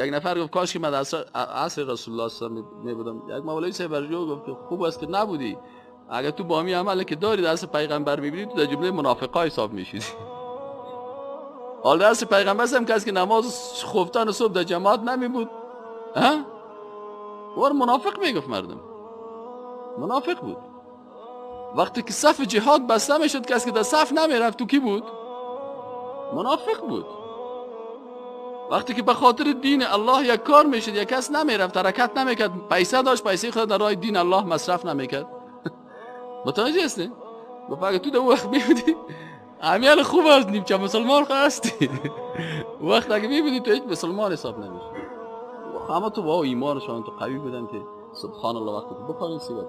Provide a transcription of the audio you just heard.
یک نفر گفت کاش که من عصر رسول الله صلی الله علیه و می بودم. یک مولوی صاحب برجو گفت که خوب است که نبودی، اگر تو با می عمل که داری در عصر پیغمبر میبینی تو در جمله منافقا حساب میشیدی. حال در عصر پیغمبر هم کسی که نماز خفتن و صبح در جماعت نمی بود، ها؟ اور منافق میگفت، مردم منافق بود. وقتی که صف جهاد بسته میشد کسی که در صف نمیرفت تو کی بود؟ منافق بود. وقتی که به خاطر دین الله یک کار میشد یک کس نمیرفت، حرکت نمیکرد، پیسه داشت، پیسه خود در راه دین الله مصرف نمیکرد. متوجه هستی؟ گفت اگه تو در وقت میبودی امیال خوب است، نیمچه مسلمان خو هستی. وقت اگه میبودی تو هیچ مسلمان حساب نمیشی. اما تو با ایمانشان تو قوی بودن که سبحان الله وقتی که بخوانی سیبت.